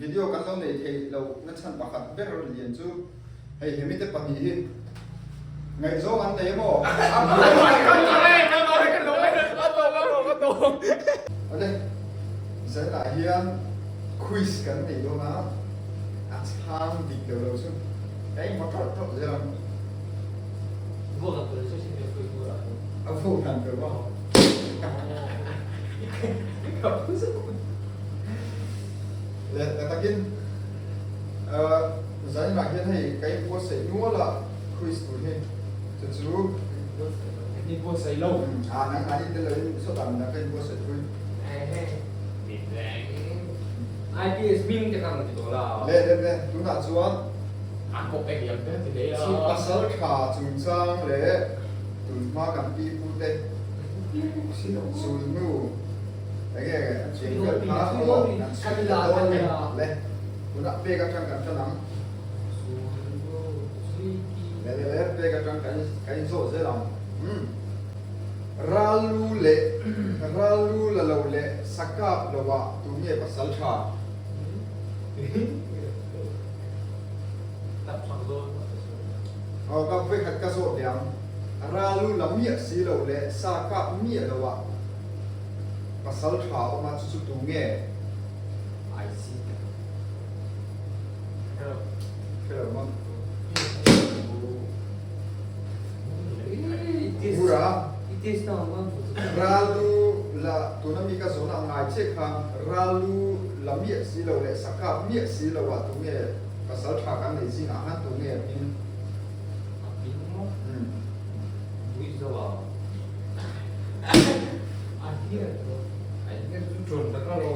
Video kan lo nei theih loh na chhan pakhat ber lian chu hei hemite pahnih hi ngaihzawng an nei emaw? Awle, zanah hian quiz kan nei dawn a, a chhang dik deuh lo chu ka engmaw tawlh tawlh zel ang. A vuak dan tur maw? Leh tak takin zaninah hian hei ka inbuatsaih nual a quiz tur hi chu chu Inbuatsaih lo. A nang an intel loin sawtah midang ka inbuatsaih thui. IPS hming te kha rawn ti tawh la. Leh leh leh tunah chuan A kawp eng lam te ti leh a. Pasal tha chungchang leh tunhma kan pi pu te sulhnu eng nge cheng vel kha aw kan chhui ta dawn a ni le tunah pek atang kan tan ang le le le pek atang kan kan inzawh zel ang umm ral lu leh ral lu la lo leh sakap lo ah tunge pasal tha. Aw ka vekhat ka zawt leh ang. Ralu la miah si lo leh sa kap miah lo ah pasal tha awm a chu chu tu nge? I see ta. Hre lo maw? Mura. Ralu la tuna mi ka zawn ang ngai che kha ralu la miah si lo leh sa kap miah si lo ah tu nge pasal tha kan nei zingah khan tu nge hming? A hming maw? Buizo a. A hian chu a hian chu ṭawn tak a lo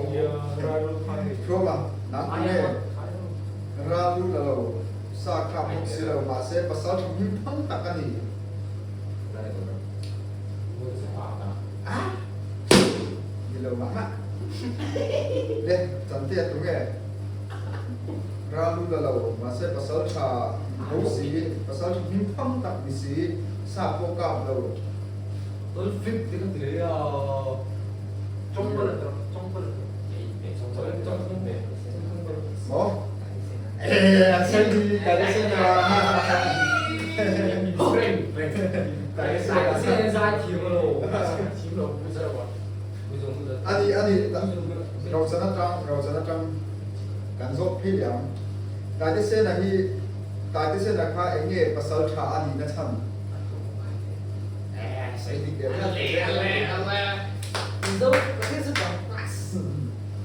ralu kha ni. Thuama nang tu nge? Ralu la lo sa kap bawk si lo mahse pasal tha hming phang tak a ni. Ni lo mah mah. Le, Chantea tu nge? Ralu la lo, mahse pasal tha tho si, pasal tha hming phang tak ni si, sa pawh kap lo. Tun flip ti ka ti leh a, Maw? Ee, a chhel hi ka la sen a. Ani, ani, Rochan atang, Rochan atang kan zawt phei leh ang. Taitesena hi, Taitesena kha eng nge pasal tha a nihna chhan?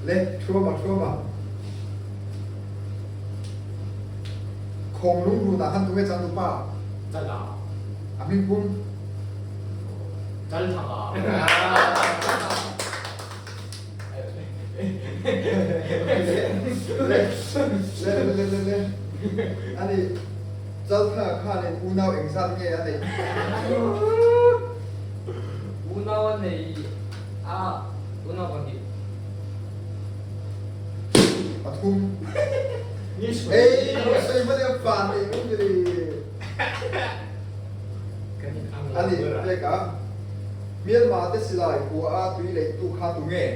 Le, thuama, thuama. Khawng lungrun ah khan tunge chang nupa? A hming pum? Le, le, le, le, le. Ani, Chalthanga khanin unau engzat nge a neih? Unau a nei a, unau pahnih. Pathum. Ei, sawi hman em fan nei um ni. Ani, pek a. Hmelma te silai kua a tui leih tu kha tu nge?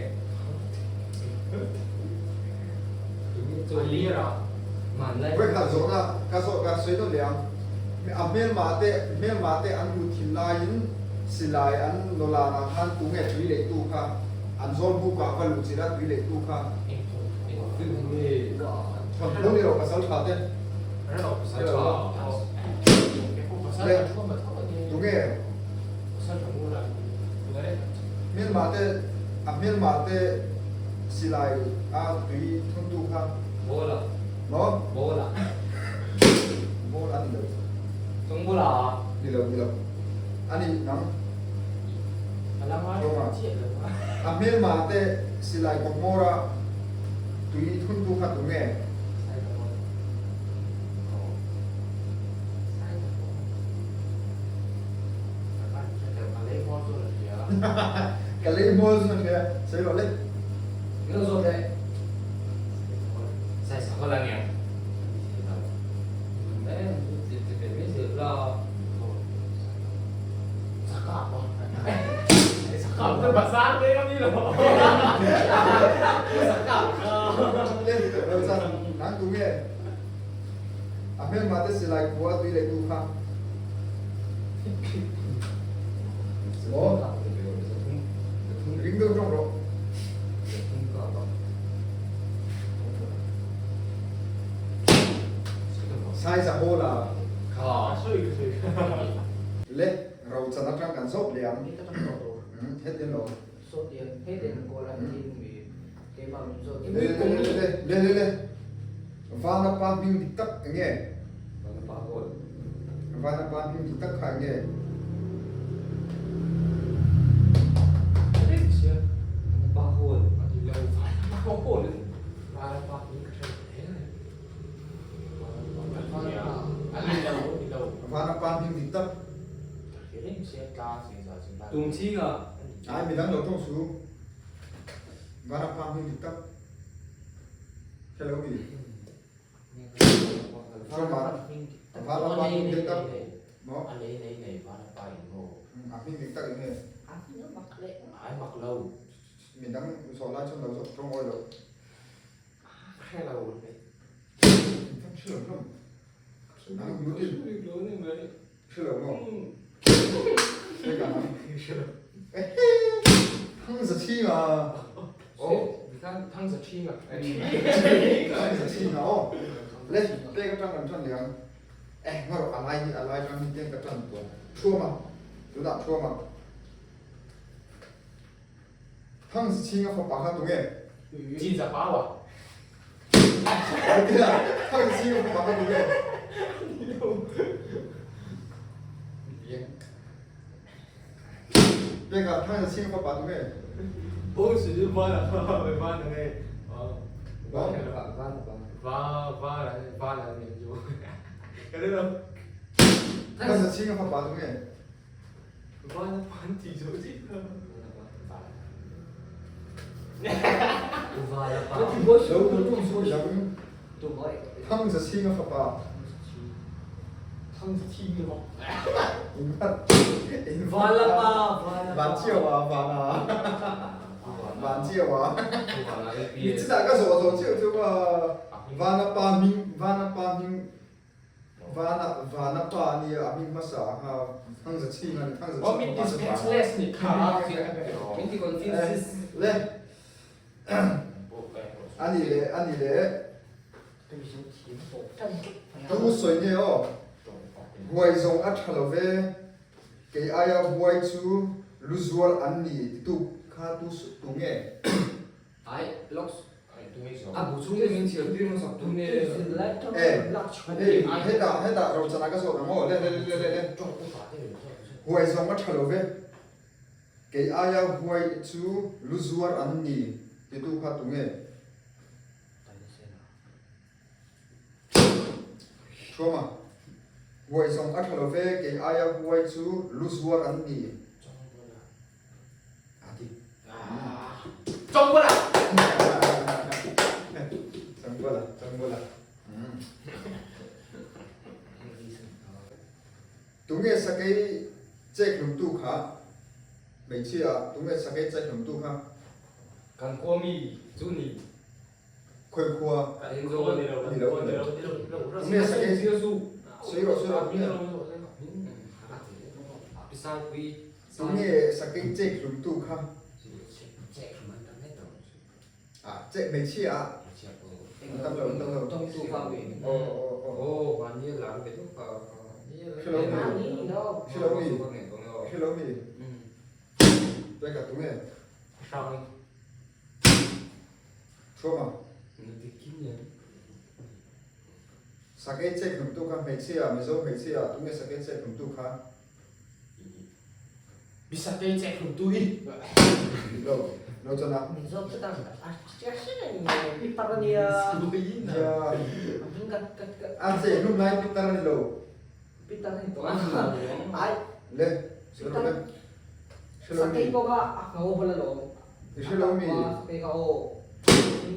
Vawikhat zawhna ka zawh ka sawi nawn leh ang. A hmelma te hmelma te an lut thin laiin silai an nawlan ah khan tu nge tui leih tu kha an zawl buk ah va luh chilh a tui leih tu kha. Thawnthu ni lo pasal tha te. Le tu nge hmelma te a hmelma te silai a tui thun tu kha. Maw? Ball a ni lo. Ni lo, ni lo. A ni nang. A hmelma te silai kawng hmawr a tui thun tu kha tu nge? Ka lei hmawr chu a hria. Sawi rawh le. Nang tu nge? A hmelma te silai khua tui leh tu kha. Maw? Ring deuh ṭawng rawh. Size a hawl a. Le rochan aṭang kan zawt leh ang. Hetin lo. Le le le le le. Vana pa hming dik tak eng nge? Vana pa hming dik tak kha eng nge? Vana pa hming dik tak. Ai midang lo tawng su. Vana pa hming dik tak. Hello mi. Vana pa hming dik tak. Maw? A nei nei nei vana pa in maw? A hming dik tak in nge? A hming a mak leh. Ai mak lo. Midang zawh lai chuan lo zawh tawng awi lo. Hre lo le. Hre lo hlawm. Nang mutin. Hre lo maw? Hre ka nang. Hre lo. Thang za ching a. Oh, thang za ching a. Thang za ching a aw. Le, te ka tang kan than liang. Eh, ngaro alai hi alai tang hi ten ka tan tuan. Thuama. Tunah thuama. Thang za ching a fapa kha tunge? Chin za pa wa. Thang za ching a fapa kha tunge? Peka thang za ching a fapa tunge? Oh, si va la va la nge. Va va va la va la nge ju. Ka lo. Thang za ching a fapa tunge? Va la pan ti zo ji. Va la pa. Lo lo tung su yang. Thang za ching a fapa. Thang za ching lo. In Va la pa, va la pa. Van chiao a, van a. Van chiao a. Mi chi dah ka zawh zawh chiao chu a Vana pa hming Vana pa hming Vana Vana pa a nia a hming hmasa a kha Thang za ching a ni Thang za Oh, ching min a pa chu Vana. dispense ni kha. Min ti confuse. Le ani le ani le tu sawi nge aw huai zawng a tha lo ve kei aia huai chu lu zuar an ni titu kha tu tu nge Ai, lok a bu chung te min chhiar tir hmasak tu nge. E, hei hetah hetah Rochana ka zawt ang aw le le le le le huai zawng a tha lo ve kei aia huai chu lu zuar an ni titu kha tu nge. Thuama, Huai zawng a tha lo ve, kei aia huai chu lu zuar an ni. A ti. Chawngbuala! Chawngbuala, chawngbuala. Tunge sakei chek hlumtu kha? Hmeichhia, tunge sakei chek hlumtu kha? Kan khua mi chu ni. Khawi khua? Kan khua ni lo. Ni lo, ni lo. Tunge sakei sawi rawh, sawi rawh, tunge? Tunge sakei chek hlumtu kha? Ah, chek hmeichhia ah. An tam lo, an tam lo. Aw, aw, aw. Hre lo mi? Hre lo mi? Hre lo mi? Peka tunge? Thuama. Sakei chek hlumtu kha hmeichhia, Mizo hmeichhia, tunge sakei chek hlumtu kha? Mi sakei chek hlumtu hi. Lo, lo chuan a. Mizo chu tak a pitar a nia. Nia. A cheh hlum lai pitar a ni lo. Pitar a ni tawh a. Ai. Le, sawi rawh le. Hre lo mi. Sakei pawh kha a ngho bawlh alawm. I hre lo mi? Sakei kha aw.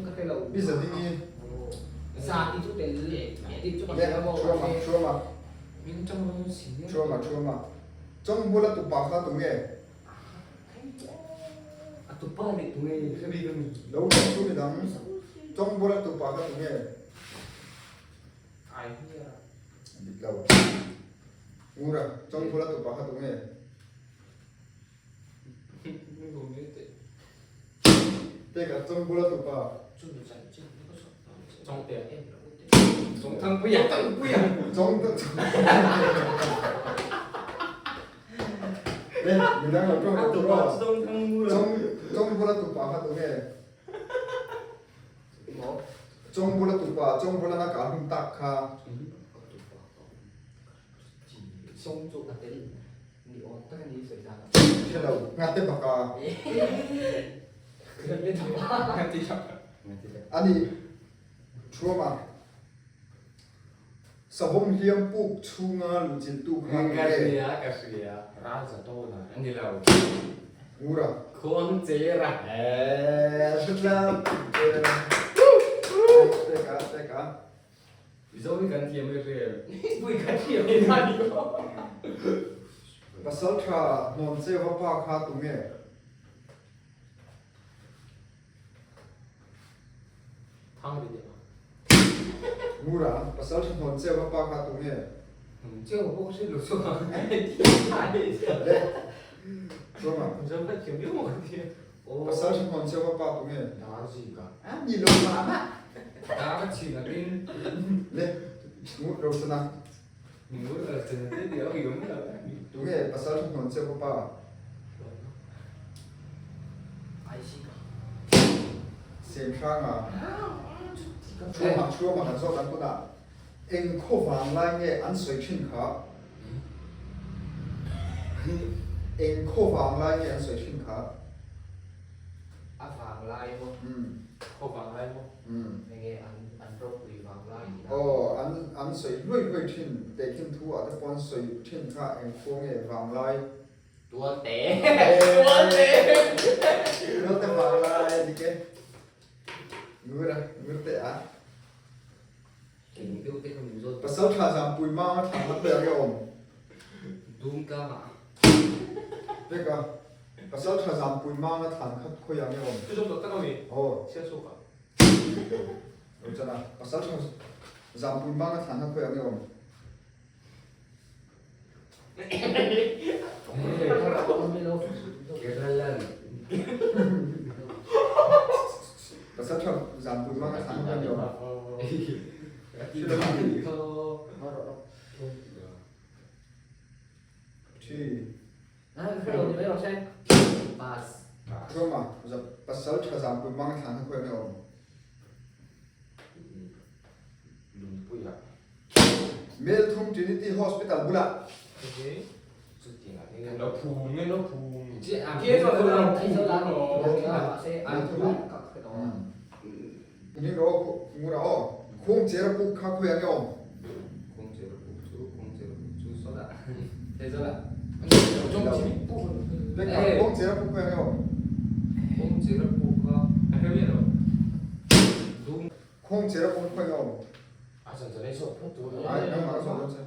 Ka hre lo. Pi zading i. Za ti chu tel ti chu ka hre lo maw. Thuama, thuama. Thuama, thuama. Chawng bula tupa kha tunge? A tupa leh tunge? Lo hlawh chu midang. Chawngbula tupa kha tunge? Ai hia. Dik lo. Ngura, Chawngbula tupa kha tunge? Teka, Chawngbula tupa. Chawngte. Chawngthangpuia. Chawngthangpuia. Chawng Le, midang lo tawng lo tur aw. Chawng Chawngbula tupa kha tunge? Chawngbula tupa, Chawngbula na kah hlum tak kha. Song chu a tel ni awm tak a ni sawi dan. Hre lo, ngate baka. Ani Thuama savawm hliam puk chhunga luhchilhtu kha Ka nge? hria, ka hria. Ral za tawn a. Ani lo. Ngura. Khuang chera. Eee, hretla. Teka, teka. Mizo hi kan thiam e hre. Pui kan thiam e na ni ko. Pasal tha hnawn cheu a pa kha tunge? Thang ri deuh a. Ngura, pasal tha hnawn cheu a pa kha tunge? Hnawn cheu pawh ka hre lo chu a. Le, Chuama. Mizo kan thiam viau maw kan tia. Pasal tha hnawn cheu a pa tunge? Dar zika. A ni lo mah mah. Dar chin a tin. Le, ngut ro sana. Ngut ro sana te dia oi yom la. Tunge pasal tha hnawn cheu a pa? Ai zika. Sem hranga. Thuama thuama kan zawt ang tunah eng khaw vang lai nge an sawi thin kha? Eng khaw vang lai nge an sawi thin kha? A vang lai maw? Khaw vang lai maw? Enge an an ropui vang lai tih na? Aw, an an sawi hluai hluai thin, tehkhin thu ah te pawh an sawi thin kha eng khaw nge vang lai? Tualte. Tualte. Tualte vang lai a dik e. Ngur a, ngur teh a. Pasal tha Zampui mang a thlang na pek e awm. Dum tlang ah. Pek a. Pasal tha Zampui mang a thlan khat khawi ang e awm. Chu zawng tak tak ami? Aw. Chhiar chhuak ah. Lo chan a. Pasal tha Zampui mang a thlan kha khawi ang e awm. Pasal tha Zampui mang a thlan kha khawi ang e awm. Chuama, pasal tha Zampui mang a thlan kha khawi ang e awm. Melthum Trinity Hospital bulah. Ni ro ngur a aw. Khung cher a puk kha khawi ang e awm? Khung cher a puk khawi ang e awm? Khung cher a puk khawi ang e awm? Ai, nangmah ka sawi dawn che.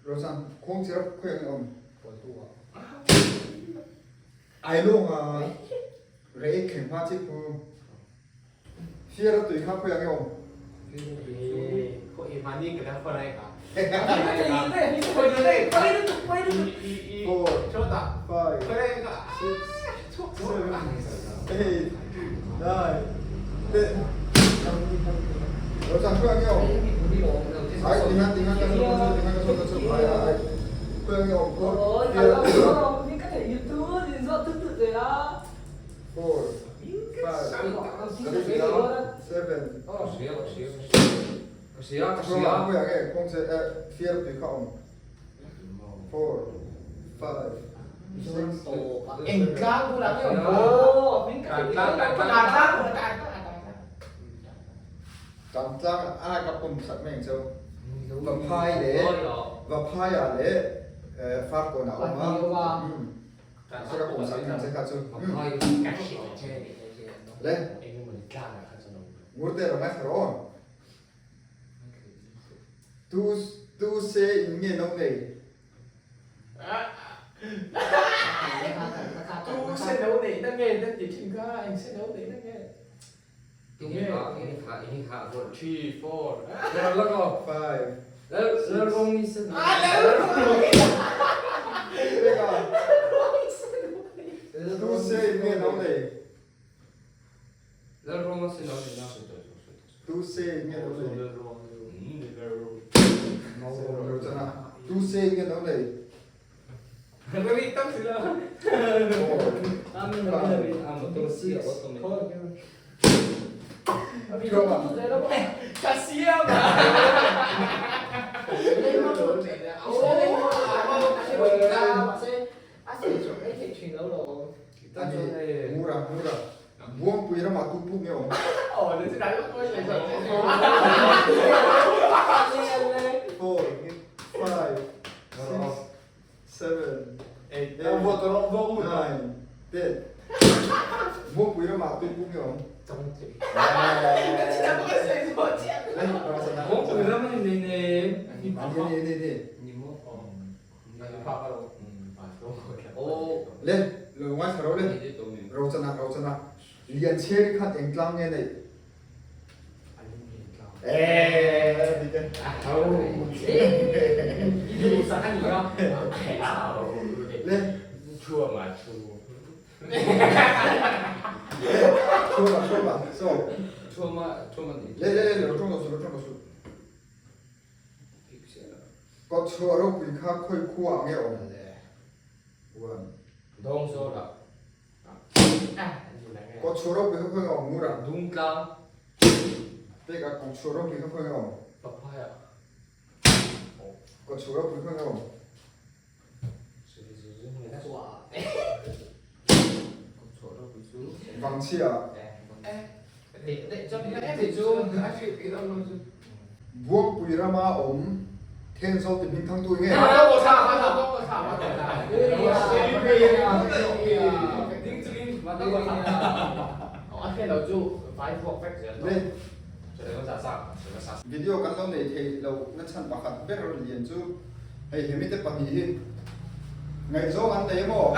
Rosan, khung cher a puk khawi ang e awm? Ai lawng a rei thleng hma chi phu. Fiara tui kha khawi ang e awm? Four, five, six, seven, eight, nine, ten. Rosan, khawi ang e awm? Ai, tinga, tinga, ka sawi, ka sawi, tinga, ka sawi, ka sawi, ai, ai, khawi ang e awm? Fiara tui kha. Four, five, six, seven. Khawi ang e kawng che eh fiar tui kha awm. Four, five, six, seven. Kan tlang a ka pum sak mai ang cheu. Vaphai leh Vaphai ah leh Farkawn ah a awm a. Le Ngurte ro ngai kha ro. Tu tu se in nge no nei. Tu se no nei na nge na ti thin kha eng se no nei na nge. Tu nge eng kha eng kha for 3 4 la ko 5 lal lal rong ni se Ah lal rong. Teka. Tu se nge no nei. Lal rong se no nei na. Tu se nge no nei. Lal rong. Lal rong. No chana. Tu se nge no nei. Mami tam sila. Amin amin amin to si auto me. Kasihan ba. Mura mura. Buang pui rama tu pu nge om. Oh, ni dai ko le sa. 4 5 6 7 8 8 9 10. Buang pui rama tu pu nge om. Buang pui rama ni nei nei. Ni ni ni. Ni mo. Oh. Le, lo ngai tharo le. Ro chana ro chana. Lian cheri khat eng tlang nge nei. Eh, di ke. Le, Chua mà chua. chua ba chua ba. So, Chua ma ni. le le le ro chong do su ro chong do su. Ko chua ro pui kha khoi khuwa nge om. One. Dong so la. Ko chua ro pui kha khoi om mura. Dung tlang. Te ka ko chua ro pui kha khoi om. Papaya. Ko chua ro pui kha khoi om. Vang chia. Buang pui rama om. Then zo ti hming thang tu nge. Le. Video kan lo nei thei lo na chhan pakhat ber lian chu hei hemi te pahnih hi ngaihzawng an nei emaw.